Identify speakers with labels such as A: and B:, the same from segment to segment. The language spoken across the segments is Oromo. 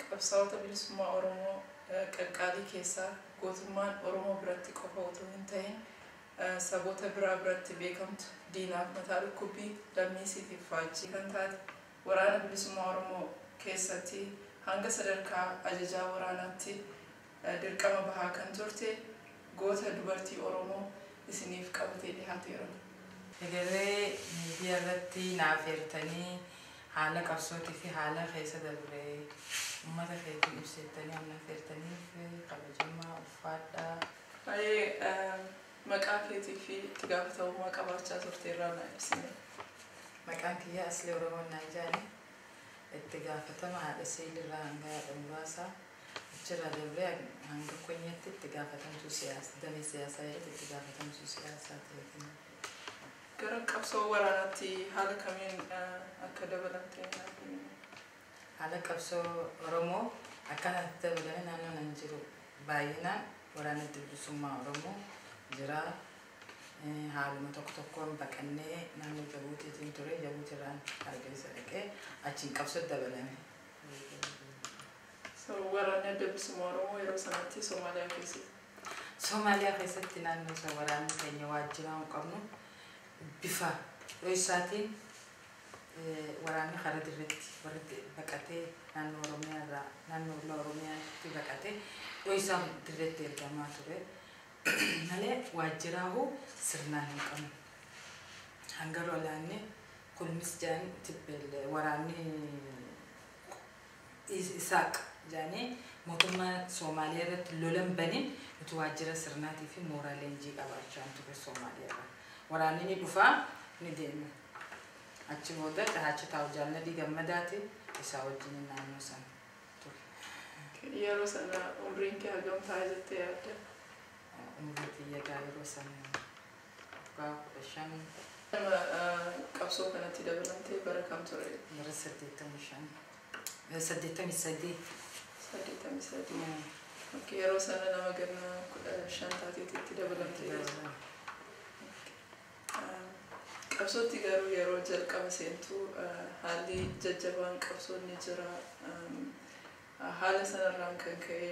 A: Qabsaa'ota bilisummaa Oromoo qaqqaalii keessaa gootummaan Oromoo biratti qofa otoo hin ta'in saboota biraa biratti beekamtu diinaaf mataa dhukkubbii lammiisiitiif faajjii kan taate waraana bilisummaa Oromoo keessatti hanga sadarkaa ajajaa waraanaatti dirqama bahaa kan turte goota dubartii Oromoo isiniif qabatee dhihaateera.
B: Egeree miidiyaa irratti naaf eertanii haala qabsootii fi haala keessa dabree uummata keetiin ibsettanii amna feertaniif kabajamaa ulfaadhaa.
A: Baay'ee maqaa keetii fi itti gaafatamummaa qabaachaa turte irraa na ibsine.
B: Maqaan kiyya Aslee Oromoo naan jedhani itti gaafatama haadha seelirraa hanga haadha muraasaa achirraa dabree hanga konyeetti itti gaafatamtuu siyaasaa damee siyaasaa jedhatti itti gaafatamtuu siyaasaa ta'eetiin.
A: Gara qabsoo waraanaatti haala kamiin akka dabalamte naaf himi.
B: Haala qabsoo Oromoo akkanatti dabalame naannoo nan jiru baay'inaan waraana bilisummaa Oromoo jira. Haaluma tokko tokkoon baqannee naannoo Jabuutiitiin ture Jabuutirraan Hargeysa dhaqee achiin qabsoo dabalame.
A: So waraanni adda bilisummaa Oromoo yeroo sanatti Somaaliyaa keessatti.
B: Somaaliyaa keessatti naannoo isa waraanni keenya waajjira hin qabnu bifa dho'isaatiin waraanni karaa dirreetti warri baqatee naannoo Oromiyaa irraa naannoo ollaa Oromiyaatti baqatee dho'isaan dirreetti ergamaa ture. Malee waajjiraahuu sirnaan hin qabnu. Hanga lolaanni kulmis jedhan tibbeel waraanni Isaaq jedhanii mootummaa Soomaaliyaa irratti lolan banin nuti waajjira sirnaatii fi mooraa leenjii qabaachaa ture Soomaaliyaa irraa. Waraanni ni dhufaa ni deema. Achi booda Dhahachi Taa'u Jaalladii Gammadaati isaa wajjin naannoo sana ture.
A: Yeroo sana umriin kee hagam ta'a jettee yaadda?
B: Umrii xiyya gaa yeroo sana waggaa 15.
A: Nama qabsoo kanatti dabalamtee bara kam ture?
B: Bara 85. 83.
A: 83. Okay, yeroo sana nama ganna 15 taateetti dabalamtee jechuudha. Qabsootti garuu yeroo jalqaba seentu haalli jajjabaan qabsoon ni jira. Haala sanarraan kan ka'e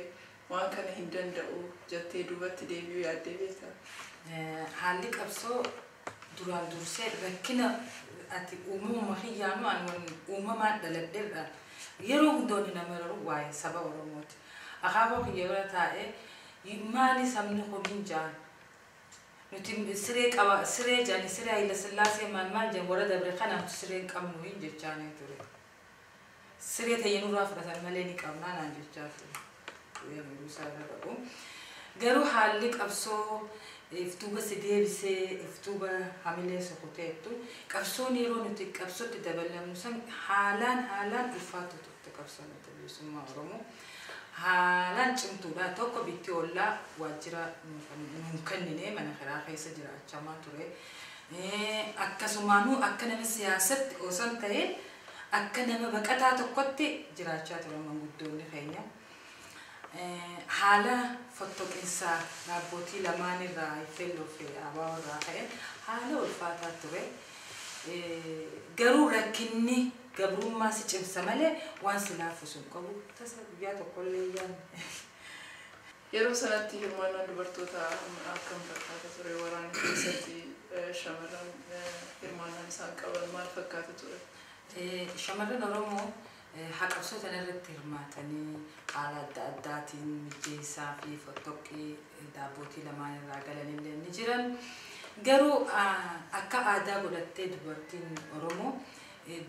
A: waan kana hin danda'u jettee duubatti deebi'uu yaaddee beektaa?
B: Haalli qabsoo duraan dursee rakkina ati uumamuma kiyyaanu ani uumamaan dhaladheerra yeroo hundoonni nama raru waa'ee saba Oromooti. Akaakuu kiyya bira taa'ee maali sabni kun hin jaan nuti siree qaba siree jedhani siree Hayila Sillaasee maal maal jedhan warra dabre kanaaf siree hin qabnu hin jechaanii ture. Siree ta'ee nurraa fudhatan malee ni qabnaa naan jechaa ture. Yeroo isaa irra qabu. Garuu haalli qabsoo iftuuba si deebisee iftuuba hamilee sokoteettu qabsoon yeroo nuti qabsootti dabalamnu san haalaan haalaan ulfaatu turte qabsoon adda bilisummaa Oromoo. Haalaan cimtuudha. Tokko bitti ollaa waajjira nuun kennine mana kiraa keessa jiraachamaa ture. Akkasumaanuu akka nama siyaasatti osoo hin ta'in akka nama baqataa tokkotti jiraachaa turan manguddoonni keenya. Haala fottoqinsaa dhaabbootii lamaan irraa Effeelloo fi Abaaboo irraa ka'e haala ulfaataa ture. Garuu rakkinni gabrummaa si cimsa malee waan si laaffisu hin qabu. Tasa guyyaa tokkollee hin yaadne.
A: Yeroo sanatti hirmaannaan dubartootaa akkam fakkaata ture? Waraana keessatti shamarran hirmaannaan isaan qaban maal fakkaata ture?
B: Shamarran Oromoo Haa qabsoo tana irratti hirmaatanii haala adda addaatiin mijeessaa fi fottoqqii daabbootii lamaan irraa galanillee ni jiran. Garuu akka aadaa godhattee dubartiin Oromoo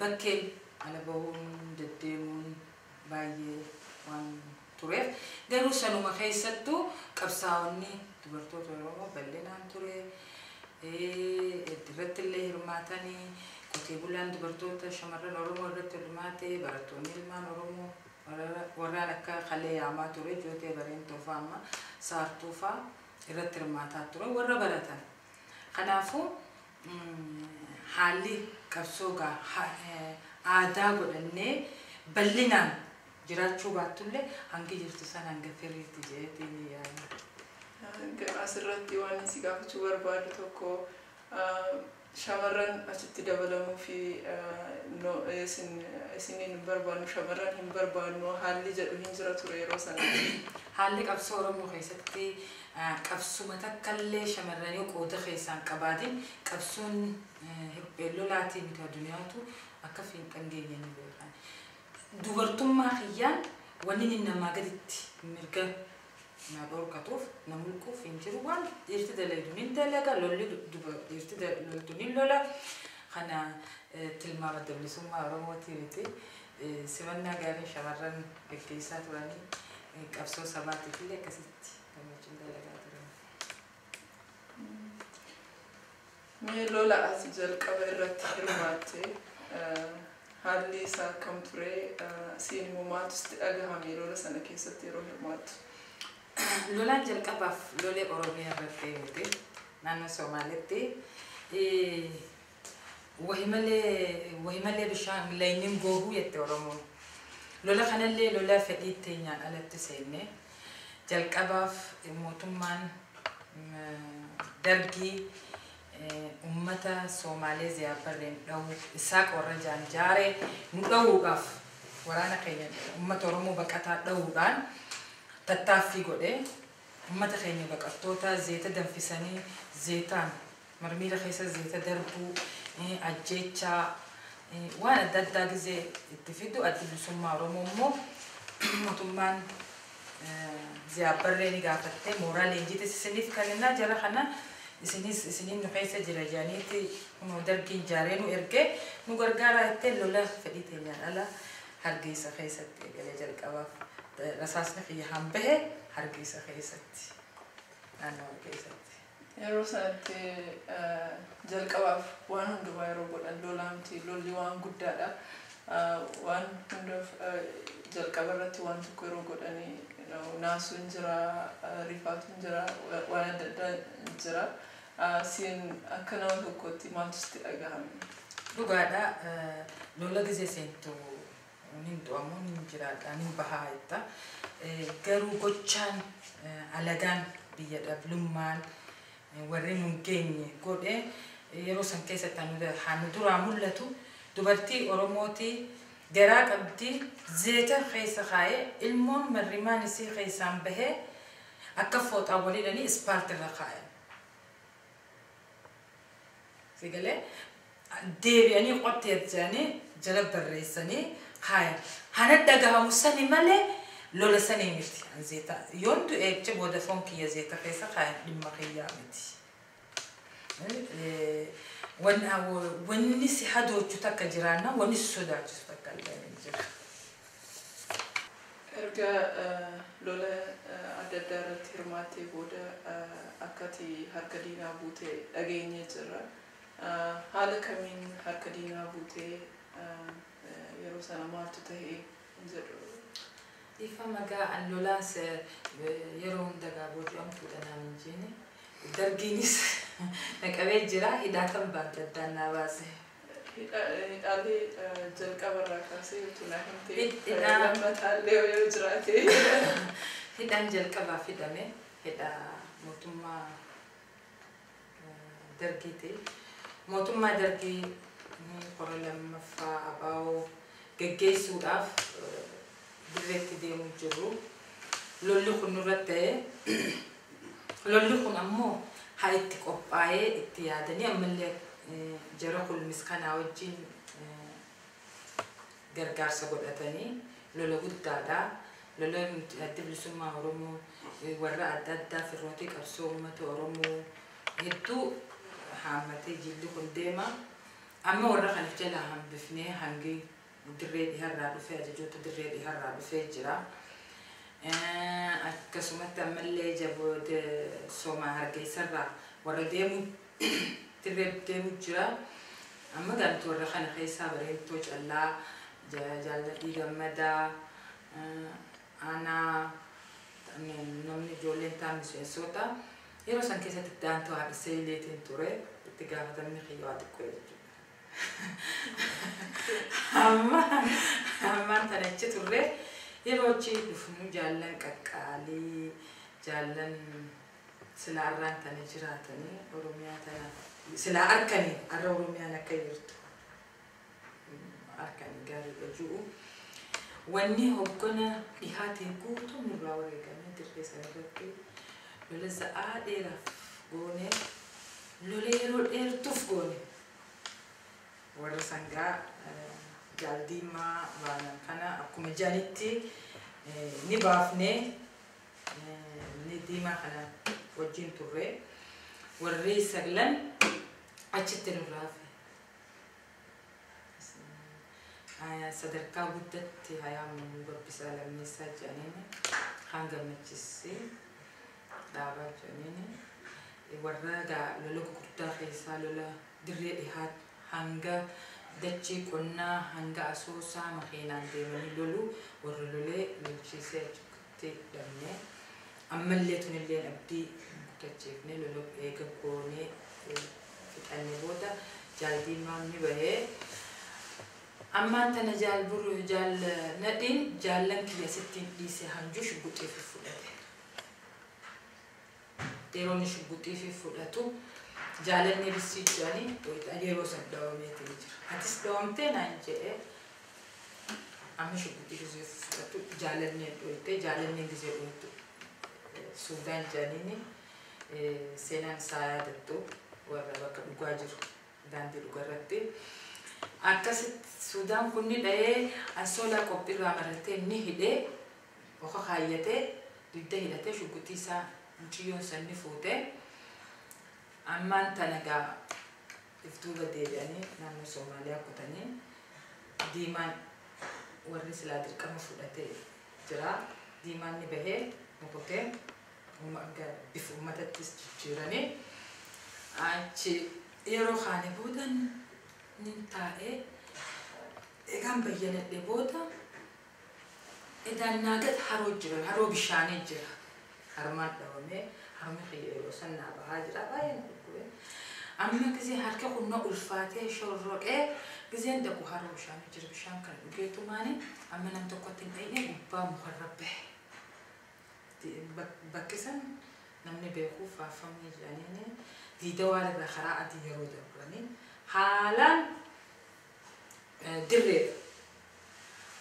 B: bakkeen ala bahuun deddeemuun baay'ee waan tureef, garuu sanuma keessattuu qabsaa'onni dubartoota Oromoo bal'inaan ture. Irratti illee hirmaatanii, qotee bulaan dubartoota shamarran Oromoo irratti hirmaate, barattoonni ilmaan Oromoo warraan akka kalee yaamaa ture, Jootee Bareentoo fa'aa, amma Saartuu fa'aa irratti hirmaataa ture warra baratan. Kanaafuu haalli qabsoo aadaa godhannee bal'inaan jiraachuu baattullee hangi jirtu san hanga firiitti jedheetiin yaada.
A: Asirratti waan si gaafachuu barbaadu tokko, shamarran achitti dabalamuu fi isiniin hin barbaannu, shamarran hin barbaannu haalli jedhu hin jira ture yeroo sanatti?
B: Haalli qabsoo Oromoo keessatti qabsuma takkallee shamarranii qooda keessaan qabaatin qabsoon hirphee lolaatii miti, addunyaatu akka fiinxan geenye ni beekan. Dubartummaa kiyyaan wanni inni namaa gaditti mirga na dhorkatuuf na mulquuf hin jiru. Waan dhiirti dalaydu nin dalaga, lolli dhiirti loltu nin lola. Kana tilmaama adda bilisummaa Oromootii miti. Simannaa gaariin shamarran gaggeessaa turanii qabsoo sabaatiif illee akkasitti gammachuun dalagaa turan.
A: Mee lola as jalqaba irratti hirmaatte haalli isaa akkam ture? Siin immoo maaltu sitti dhagahame lola sana keessatti yeroo hirmaattu?
B: Lolaan jalqabaaf lolee Oromiyaa irratti miti, naannoo Somaalitti. Wahi malee bishaan layniin goohuu jette Oromoon. Lola kanallee lola fedhii teenyaan alatti seenne. Jalqabaaf mootummaan Dargii ummata Somaalee Ziyaabbarreen dha'uu Isaaq warra jaanjaaree nu dha'uudhaaf, waraana keenya ummata Oromoo baqataa dha'uudhaan tattaaffii godhee, ummata keenya baqattoota zeeta danfisanii zeetaan marmiira keessa zeeta darbuu, ajjeechaa waan adda addaa gizee itti fidu, adda bilisummaa Oromoo immoo mootummaan Ziyaabbarree ni gaafattee, mooraa leenjiitis isiniif kenninaa, jara kana isinis isiniin nu keessa jira jedhaniiti kunoo Dargiin jaaree nu ergee nu gargaaraa jettee, lola fedhii teenyaan ala Hargeysa keessatti eegalee. Jalqabaaf rasaasni kiyya hambahe Hargeysa keessatti, naannoo Hargeysatti.
A: Yeroo sanatti jalqabaaf waan hundumaa yeroo godhan, lolaa miti, lolli waan guddaadha. Waan hundaaf jalqaba irratti waan tokko yeroo godhanii naasuun jira, rifaatuun jira, waan adda addaa jira. Siin akka nama tokkotti maaltu sitti dhagahame?
B: Dhugaadha, lola gizee seentu nin du'amu nin jiraadha nin bahaa jetta. Garuu gochaan alagaan biyya dhablummaan warri nun geenye godhe yeroo san keessatti haa nu duraa mul'atu, dubartii Oromootii garaa qabdi zeeta keessa kaa'ee, ilmoon marrimaan isii keessaan bahee akka fooxaa waliidhanii ispaaltirra kaayan. Sigalee deebi'anii qottee jedhanii jala barreessanii kaayan. Hana dhagahamu sani malee lola sanii miti. Zeeta yoon du'e jecha booda foon kiyya zeeta keessa kaayan dhimma kiyyaa miti. Wanni si hadoochu takka jiraanna, wanni si sodaachisu takka illee hin jiru.
A: Erga lola adda addaa irratti hirmaattee booda akkati harka diinaa buutee dhageenyee jirra. Haala kamiin harka diinaa buutee, yeroo sana maaltu tahee jedhu?
B: Ifa magaa an lolaas yeroo hunda gaa booji'amtuudha naan hin jeene. Dargiinis na qabee jira, hidhaatan baante addaan naa baase.
A: Hidhaalee jalqaba irraa kaasee utuu naa himtee, lammataallee yoo jiraate.
B: Hidhaan jalqabaaf hidhame hidha mootummaa Dargiiti. Mootummaa Dargii kora lammaffaa abaa'oo geggeessuudhaaf dirreetti deemuu jirru. Lolli kun nurratti ta'e. Lolli kun ammoo haa itti qophaa'ee itti yaadanii ammallee jara kulmis kanaa wajjin Gargaarsa godhatanii lola guddaadha. Lola adda bilisummaa Oromoo warra adda addaa firrootii qabsoo uummata Oromoo hedduu haammatee jilli kun deema. Amma warra kana jala hambifnee hangi dirree dhiharraa dhufee ajajoota dirree dhiharraa dhufee jira. Akkasumatti ammallee jaboota Soomaa Hargeessarraa warra deemu dirree deemu jira. Amma gamti warra kana keessaa Bareentoo Callaa, Jaalladhii Gammadaa, Aanaa, namni ijoolleen ta'an miseensota yeroo san keessatti daantoo haadha illeetiin ture itti gaafatamni kiyya waa xiqqoo jechuudha. Amma ammaan tana achi turre yeroo achi dhufnu jaallan qaqqaalii jaallan silaa arraan tana jiraatanii Oromiyaa tana silaa arkanii arra Oromiyaan akka jirtu arkanii gaariidha jiru. Wanni hoggana dhihaatiin guutuu nurraa wareegamee dirree sana irratti lola sa'aa dheeraaf goone lola yeroo dheertuuf goone warra sangaa jaaldiimaa baanan kana akkuma jaanitti ni baafnee ni diimaa kana wajjin turre warri saglan achitti nurraa hafe. Sadarkaa guddatti hayaamu gabbisaa lammeessaa jedhaniin kaan gammachisse dhaabaa jedhaniin warra lola gurguddaa keessaa lola dirree dhihaa hanga dachee qonnaa hanga Asoosaa makiinaan deemanii lolu warra lolee lolchiisee achitti dhabne ammallee tunillee abdii kutachiifne lola eega goonee fixanne booda jaaldiimaan ni bahee. Ammaan tana jaal buru jaal nadhiin jaallan kiyya sittiin dhiise hanjuu shugguxii fi fudhate. Yeroo inni shugguxii fi fudhatu jaalanni bissii jedhanii yeroo san dhawameetii jira. Atis dhawamtee naan jedhee amma shugguxii fi fudhatu jaalanneen dhoyte jaalanneen gisee dhoytu Suudaan jedhaniini seenaan isaa yaadattu warra bakka dhugaa jiru daandii dhugarratti. Akkasitti Suudaan kun ni dhahee ansoolaa qophiirraa maratee ni hidhee oka kaayyatee dugda hidhatee shugguxii isaa mucayyoon san ni fuutee ammaan tana gaa if duuba deebi'anii naannoo Soomaaliyaa kutanii diimaan warri silaa dirqama fudhatee jira. Diimaan ni bahee mukutee bifa uummatattis jijjiiranii achi yeroo kaane boodan nin taa'ee egaan bayyanadhe booda edaan naagat haroo jira haroo bishaanii jira harmaan dhawamee harmi kiyya yeroo san naa bahaa jira baay'ee na dhukkube amma gisee harka kun na ulfaatee shorroqee giseen dhaqu haroo bishaanii jira bishaan kana dhugeetumaani amma nam tokkotti hin dhayne gubbaa mukarra bahe bakki san namni beekuuf faafamni jedhaniini diida waan irraa karaa adii yeroo dabranii haalaan dirreedha.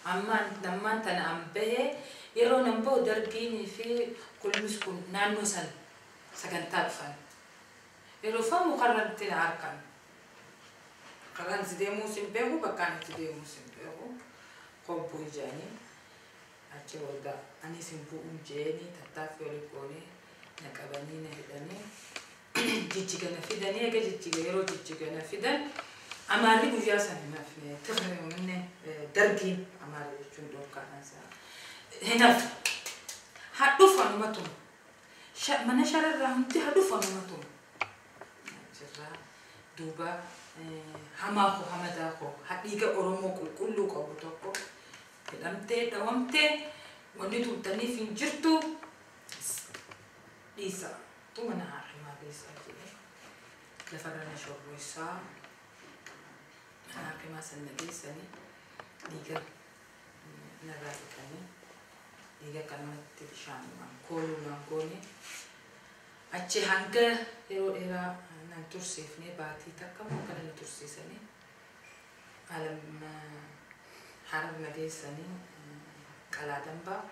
B: Ammaan tana an bahee yeroo nan bahu dargiinii fi kulmis kun naannoo san sagantaa dhufan. Yeroo famu mukarratti na harkan. Karaan itti deemuus hin beeku bakkaan itti deemuus hin beeku. Kobbuu ijaanii achi booda anis hin bu'uun jeeni tattaaffii olii goonee na qabanii na hidhanii jijjiga na fidanii eega jijjiga yeroo jijjiga na fidan amaarri guyyaa san hin hafne tifne dargiin amaarri jechuun dhorkaadhaan isaa hin hafne hadhuuf anuma tuma mana shararraa hundi hadhuuf anuma tuma jirraa duuba hamaa koo hamadaa koo hadhiiga Oromoo qulqulluu qabu tokko hidhamtee dhawamtee wanni tuutaniif hin jirtu dhiisa tuma na haakimaa geessaa jedhee lafarra na shorroysaa mana haakimaa san na geessanii dhiiga narraa dhiqanii dhiiga kanumatti bishaanumaan koolumaan goone achi hanga yeroo dheeraa nan tursiifne baatii takka moo akkana na tursiisanii alam harar na geessanii qalaa dambaa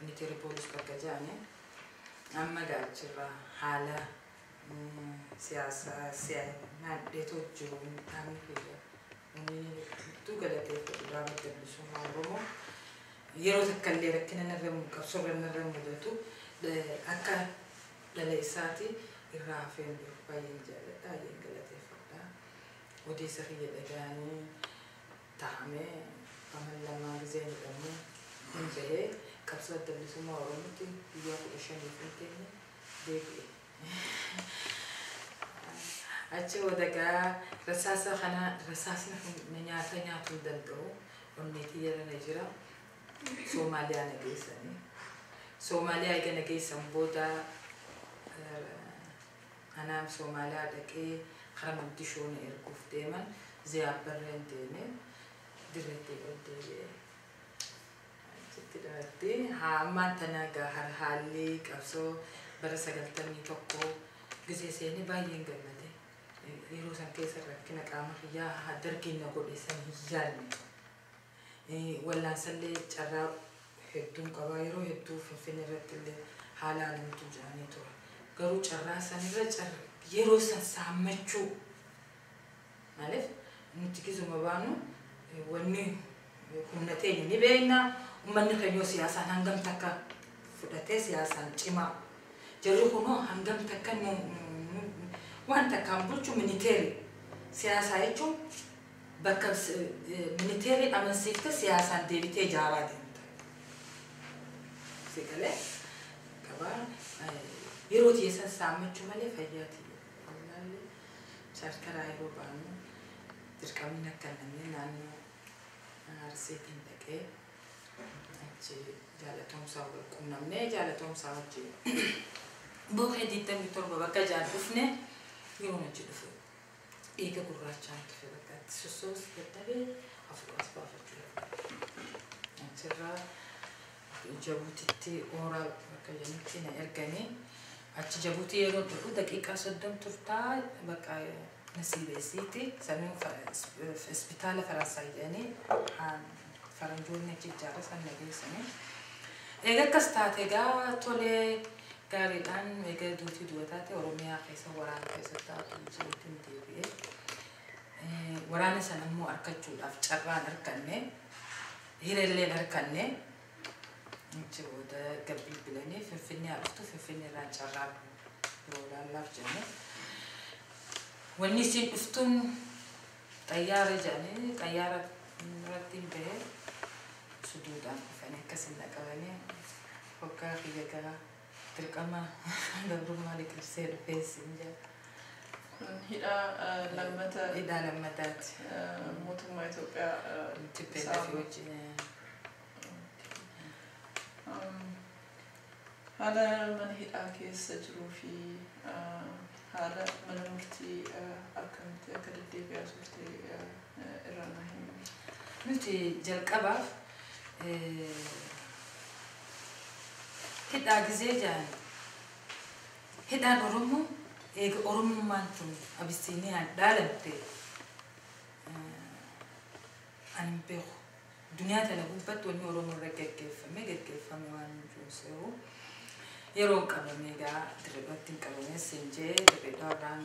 B: military police bakka jedhanii amma gaachirra haala siyaasaa naadheetoo jiru dhaabni kiyya inni hedduu galateeffatu dhaaba bilisummaa Oromoo yeroo takka illee rakkina narra qabsoo narra mudatu akka dhala isaati irraa hafeen beeku. Baay'een jaalladha, baay'een galateeffadha. Odeessa kiyya dhaga'anii taa'amee qaama lamaa gisee jedhamu hin bahee qabsoo adda bilisummaa Oromootti guyyaa 15 hin teenye deebi'e. Achi booda gaa rasaasa kana rasaasni kun nyaata nyaatuu hin danda'u. Onneetii jala na jira. Soomaaliyaa na geessanii. Soomaaliyaa eega na geessan booda anaan Soomaaliyaa dhaqee karaa Mogadishoo na erguuf deeman Ziyaad Barreen deeme dirreetti ol deebi'e. Achitti dhalatte. Haa ammaan tana gaa haalli qabsoo bara 91 gisee seenee baay'een gammade. Yeroo san keessa rakkina qaama kiyyaa dargiin na godhe san hin yaadne. Wallaansallee carraa hedduun qabaa yeroo hedduu Finfinnee irratti illee haala alamtuu jedhanii ture. Garuu carraa sanirra yeroo san saammachuu maaliif nuti gizuma baanu wanni humna teenya ni beekna uummanni keenya siyaasaan hangam takka fudhatee siyaasaan cimaa jarri kunoo hangam takka waan takkaan bulchu miniteeri siyaasaa jechuun bakka miniteerii amansiifte siyaasaan deebitee ijaaraa deemta. Sigalee qabaa yeroo tiyeessan saammachuu malee fayyaa tiyya. Wallaallee chaartaraa yeroo baanu dirqamni akka namni naannoo Arseetiin dhaqee achi jaalatomsaa wal quunnamnee jaalatomsaa wajjin bookee 27 bakka jaan dhufne yeroo achi dhufe dhiiga gurraachaan dhufe bakka itti sossoos dadhabee hafuuras baafachuu dadhabe. Achirraa Jabuutitti ooraa bakka jedhamutti na erganii achi Jabuutii yeroo dhufu daqiiqaa 30 turtaa bakka nasiibeessiiti sanuu isbitaala Faransaay jedhanii faranjoonni achi ijaara san na geessanii. Eega akkas taate egaa tolee gaariidhaan eega duutii du'a taate Oromiyaa keessa waraana keessa taatu jiruutiin deebi'ee. Waraana sana immoo argachuudhaaf carraan arganne hireelleen arganne achi booda gabbii bilanii Finfinnee haa dhuftu Finfinnee irraan carraa biroo laallaaf jenne. Wanni isiin dhuftuun xayyaara jedhanii xayyaara irratti hin bahee suduudhaan dhufanii akkasin na qabanii hoggaa kiyya gaa dirqama gabrummaa liqimsee dhufee siin jedha.
A: Kun hidhaa lammata
B: Hidhaa lammataati.
A: mootummaa Itoophiyaa
B: TPLF wajjin.
A: Haala mana hidhaa keessa jiruu fi haala mana murtii akkamitti akka deddeebi'aa turte irraa naa himi.
B: Nuti jalqabaaf hidhaa gizee jedhan hidhaan Oromoo eega Oromummaan tun Abisiiniyaan dhaalamte ani hin beeku. Duniyaa tana gubbatti wanni Oromoo irra geggeeffame waan hin jiru. Yeroo qabame egaa Dirreedhaatti hin qabame siin jee Dirreedhaa irraan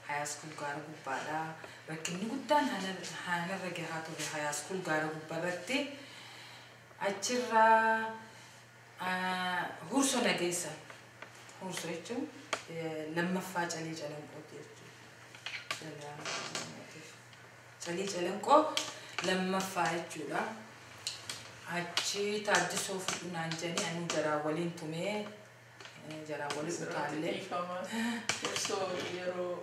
B: hayaaskuul gaara gubbaadha. Rakkinni guddaan haanarra gahaa ture hayaaskuul gaara gubbaarratti achirraa hursoo na geessa. Hursoo jechuun lammaffaa Calii Calanqooti jechuudha. Calii Calanqoo lammaffaa jechuudha. Achi taaddisoo fudhu naan jedhanii ani jaraa waliin tumee jaraa waliin utaallee.
A: Dhiifama. Hursoo yeroo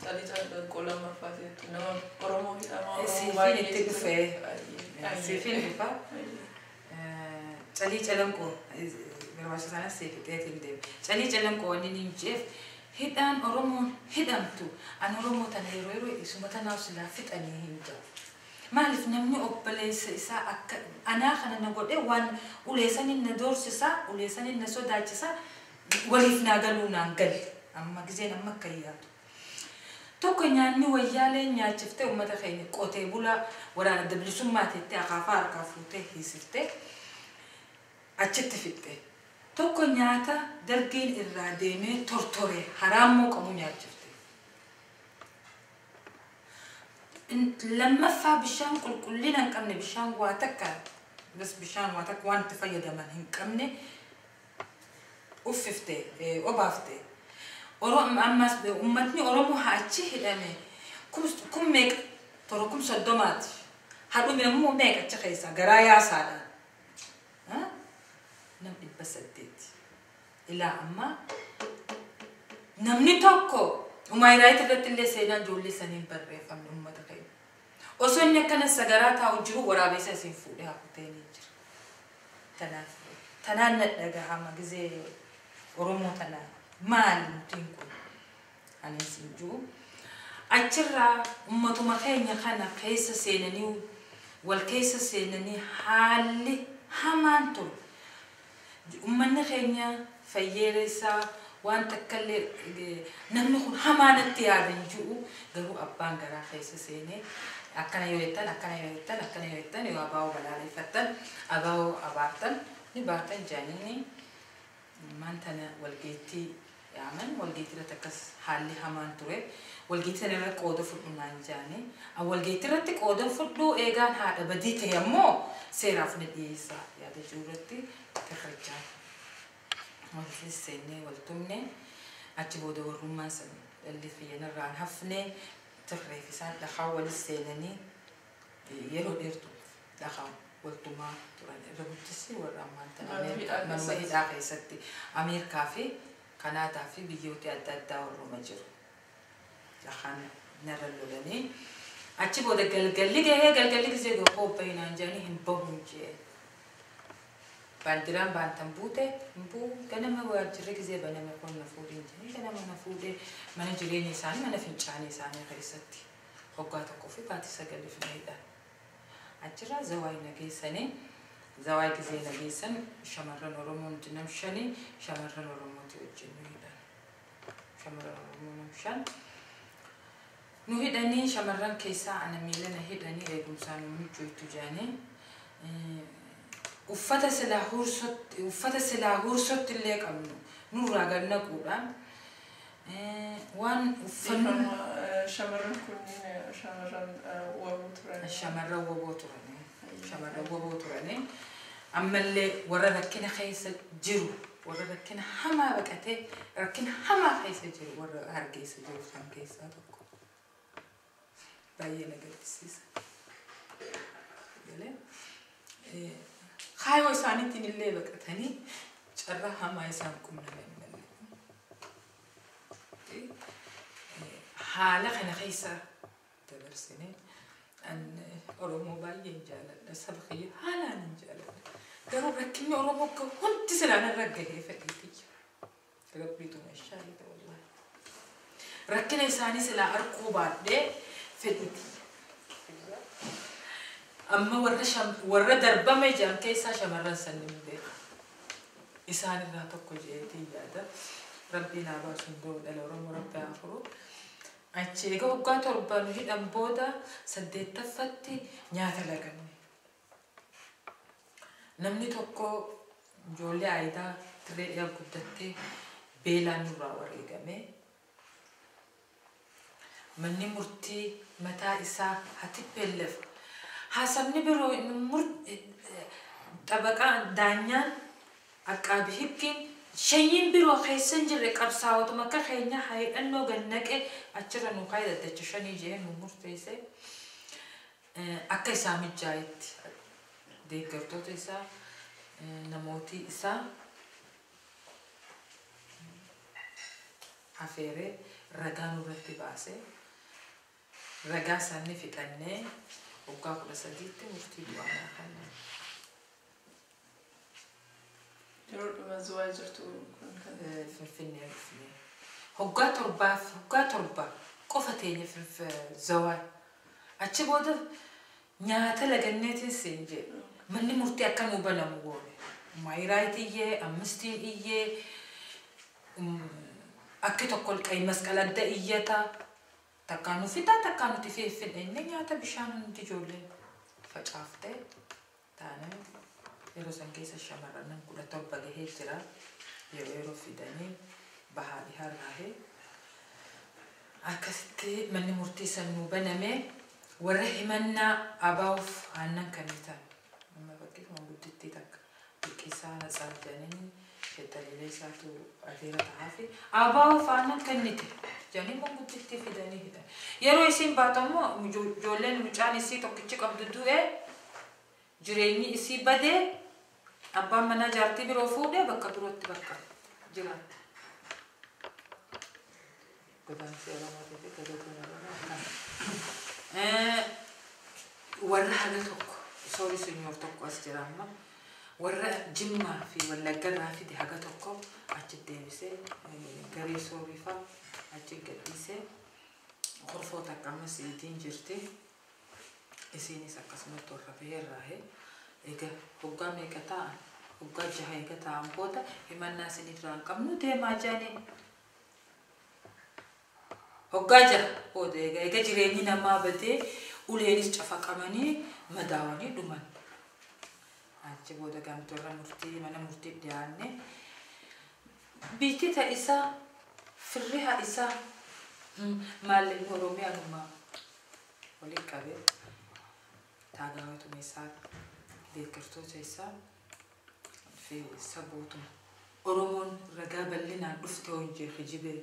A: Calii Calanqoo lammaffaa jettu nama Oromoo hidhamaa Oromoo
B: Siifiin itti dhufee. Siifiin dhufa. Calii Calanqoo barbaachisaa siifixeetiin deeme. Calii Calanqoo wanni inni jeef hidhaan Oromoon hidhamtu an Oromoo tana yeroo yeroo isuma tanaaf silaa fixanii hin jiru. Maaliif namni obboleessa isaa akka anaa kana na godhe waan uleessaniin na doorsisaa uleessaniin na sodaachisaa waliif naa galuu naan galle amma gizeen amma akka yaadu. Tokko nyaanni wayyaalee nyaachiftee uummata keenya qotee bulaa waraana adda bilisummaa teettee akaafaa harkaa fuutee hiisiftee achitti fixxe. Tokko nyaata dargiin irraa deemee tortore haraammoo qabu nyaachifte. Lammaffaa bishaan qulqullina hin qabne, bishaan waa takka bas, bishaan waa takka waan itti fayyadaman hin qabne uffifte, obaafte. Ammas uummatni Oromoo haa achi hidhame kun meeqa, toora 30,000ti. Hadhume immoo meeqa achi keessa garaa yaasaadhaan. Nam 800. Ilaa ammaa namni tokko Human Right irratti illee seenaan ijoollee saniin barreeffamne uummata keenya. Osoo inni akkana sagaraa taa'u jiru waraabessa isin fuudhee hakutee ni jira. Tanaaf tanaan na dhagahama gizee Oromoo tana maali nutiin kun ani isin jiru. Achirraa uummatuma keenya kana keessa seenanii, wal keessa seenanii haalli hamaan ture. Uummanni keenya fayyeera isaa waan takkallee namni kun hamaa natti yaadan jiru, garuu abbaan garaa keessa seenee akkana yoo jettan, akkana yoo jettan, akkana yoo jettan, yoo abaa'oo balaaleffattan, abaa'oo abaartan ni baatan jaaniini maan tana walgeettii yaaman. Walgeettii irratti akkas haalli hamaan ture. Walgeettii sana irratti qooda fudhu naan jaanii, walgeettii irratti qooda fudhuu eegaan haadha badii ta'e ammoo seeraaf na dhiyeessaa yaada jiru irratti tirrichaan wal seennee wal tumne. Achi booda warrummaan san dhalli xiyyanarraan hafne, tirreef isaan dhakaa walis seenanii yeroo dheertu dhakaa waltumaa turan. Irra guddisi warra ammaan tana manuma hidhaa keessatti Ameerikaa fi Kanaadaa fi biyyoota adda addaa warruma jiru. Dhakaan narra lolanii achi booda galgalli gahee, galgalli gisee gahoo bahinaan jedhanii hin bahuun jee. Baandiraan baantan buute hin bu'u. Ganama waajjirri gisee baname kun na fuudhee jedhanii ganama na fuudhee mana jireenya isaanii, mana fincaanii isaanii keessatti waggaa 1 fi baatii 9f na hidhan. Achirraa Zawaay na geessanii, Zawaay gisee na geessan shamarran Oromoo nuti nam shani shamarran Oromooti wajjin nu hidhan. Shamarran Oromoo nam shan nu hidhanii, shamarran keessaa ana miila na hidhanii, eegumsaan nu miccooytu jedhanii uffata silaa huursotti illee qabnu nurraa gad naquudhaan waan uffannu.
A: Shamarran kunniin shamarran waboo turan.
B: Shamarran waboo turanii. Shamarran waboo turanii. Ammallee warra rakkina keessa jiru, warra rakkina hamaa baqatee rakkina hamaa keessa jiru, warra hargeessa jiru san keessaa tokko. Baay'ee na gaddisiisa. Kaayoo isaaniitiin illee baqatanii carraa hamaa isaan qunname malee. Haala kana keessa dabarsine. Oromoo baay'een jaaladha. Saba kiyya haalaan hin jaaladha. Garuu rakkinni Oromoo akka hundi silaan irra gahee fedhiitiyya. Rabbiitu meeshaa wallahi. Rakkina isaanii silaa arguu baadhee fedhiitiyya. Amma warra darbame jedhan keessaa shamarran sanni hin beeku. Isaan irraa tokko jeetii yaada. Rabbiin haa baasu hundoo dhala Oromoo, Rabbi haa furu. Achi egaa waggaa 7 nu hidhan booda saddeettaffatti nyaata laganne. Namni tokko ijoollee aayidaa tiree dhiyaa guddattee beelaan nurraa wareegame. Manni murtii mataa isaa haa tippelleef. Haasabni biroo xabaqaa daanyaan aqqaabi hikkiin shanyiin biroo keessa hin jirre qabsaa'otuma akka keenya haa hidhannoo gannaqee achirra nu kaayee daddacha shanii jee nu murteesse. Akka isaa mijaayetti deeggartoota isaa, namootii isaa afeeree ragaa nurratti baasee, ragaa isaanii fixannee waggaa 13tti murtii du'aa kennan.
A: Yeroo dhuma Zuwaa jirtu kun kan.
B: Finfinnee dhufne. Waggaa 7f, waggaa 7 qofa teenya Zawaa. Achi booda nyaata laganneetiin seen jedhe. Manni murtii akka nuu banamu goone. Maayiraayit iyyee, Amnestiin iyyee, akki tokko qayi masqala adda iyyata. Takkaa nu fixaa, takkaa nuti feeffidha. Inni nyaata bishaan hundi ijoolleen facaaftee taane yeroo san keessa shamarran 17 gahee jira. Yeroo yeroo fidanii bahaa dhihaa raahee akkasitti manni murtii san nuu baname. Warra himannaa abaa'uuf aannan kennitan. Amma fakkiif manguddittii takka Biqqisaa Natsaa jedhanii sheexxaliilee isaatu adeera ta'aa fi abaa'uuf aannan kennite jedhanii manguddittii fidanii hidhan. Yeroo isiin baatu ammoo ijoolleen mucaan isii tokkichi qabdu du'ee jireenyi isii badee abbaan manaa jaartii biroo fuudhee bakka birootti bakka jiraatti. Godaansi Oromootii fi gadadoon Oromoo akkana. Warra haga tokko soori sunyoor tokko as jira amma warra Jimmaa fi Wallaggarraa fide haga tokko achi deebisee garee soorii fa'a achi gadhiisee korfoo takka ammas iitiin jirti. Isiinis akkasumatti warra baheerraa egaa hoggaa meeqa ta'an hoggaa jaha eega ta'an booda himannaa isinirraa hin qabnu deemaa jedhanii. Hoggaa jaha booda egaa jireenyi namaa badee uleenis cafaqamanii madaawanii dhuman. Achi booda gamtoorra warra murtii mana murtii dhiyaanne biitti ta'isaa firri haa isaa maallaqni Oromiyaa numaa waliin qabee taagaawatuma isaa deeggartoota isaa fi sabootuma Oromoon ragaa bal'inaan dhufte hojii kijibee.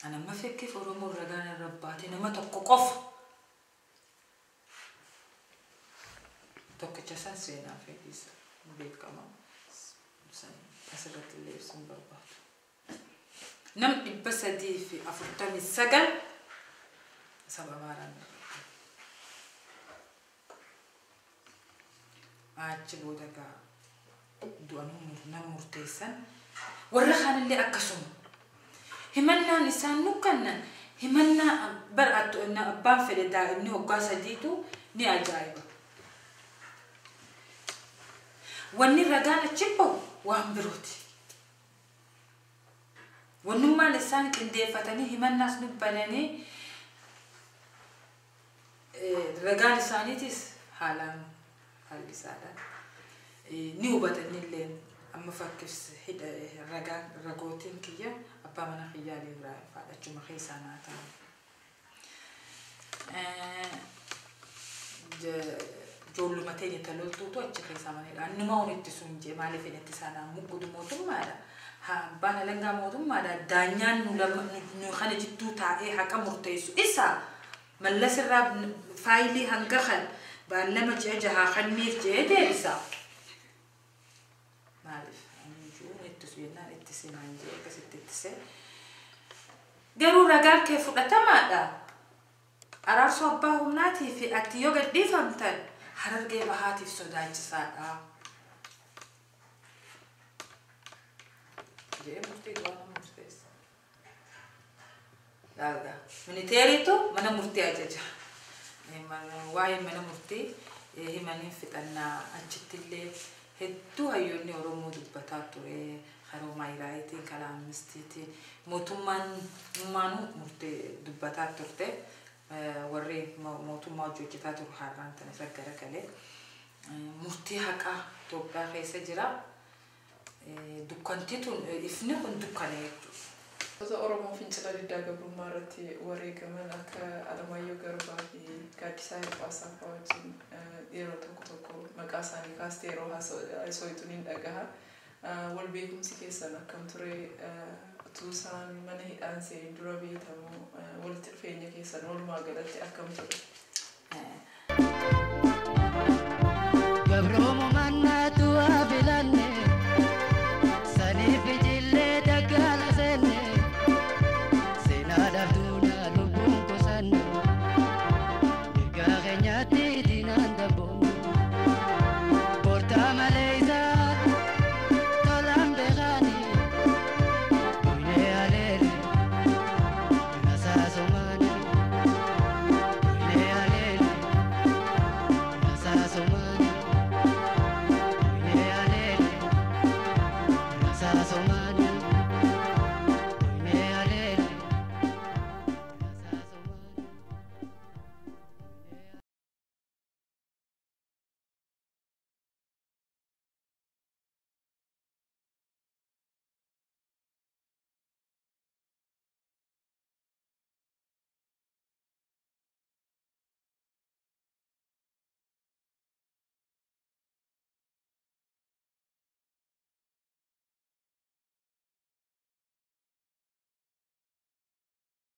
B: Ani amma fakkiif Oromoon ragaan irra baate nama tokko qofa. Tokkicha san seenaa fedhiisa beekama. Asirratti illee ibsuun barbaadu. Nam 349 saba Amaaraan achi booda gaa du'anuu nama murteessan warra kaanillee akkasuma. Himannaan isaan nu kennan himannaa bar abbaan fedhe daa'imni hoggaa sadiitu ni ajaa'iba. Wanni ragaan achi bahu waan birooti. Wannummaan isaan qindeeffatanii himannaas nu bananii ragaan isaaniitis haalaan haallisaadha. Ni hubatanillee amma fakkiif hidha ragaan ragootiin kiyya abbaa mana kiyyaalee Ibraahim fa'aadha achuma keessaa naa ta'an. Ijoolluma teenya taloltuutu achi keessaa manidha. Annuma walitti sun jee maaliif inni itti isaanaa muggudu mootummaadha. Abbaan alangaa mootummaadha. Daanyaan nu kana jidduu taa'ee haqa murteessu isa mallas irraa faayilii hanga kan baallama ji'a jahaa kanniif jee deebisa. Maaliif ani ittisu jennaan ittise naan jee akkasitti ittisee. Garuu ragaan kee fudhatamaadha. Araarsoo abbaa humnaatii fi ati yoo gadhiifamtan Harargee bahaatiif sodaachisaadha. Jee murtii du'aa nama murteessa. Dhaagaa. Miniteeriitu mana murtii ajaja. Waa'ee mana murtii himanii fixannaa achittillee hedduu hayyoonni Oromoo dubbataa ture. Karoo maayiraayitiin, karaa amnistiitiin mootummaan murtee dubbataa turte. Warri mootummaa hojii hojjetaa turu har'aan tana isa garagalee murtii haqaa Itoophiyaa keessa jira. Dukkanti tun ifni kun dukkana jechuudha.
A: Gosoota Oromoo fincila diddaa gabrummaa irratti wareegaman akka Alamaayyoo Garbaa fi Gaaddisaa Hirphaasaa fa'aa wajjin yeroo tokko tokko maqaa isaanii kaastee yeroo haasoftu ni dhagaha. Wal beekumsi keessan akkam ture? Utuu isaan mana hidhaan seenin dura beekamu walitti dhufeenya keessan walumaa galatti akkam ture?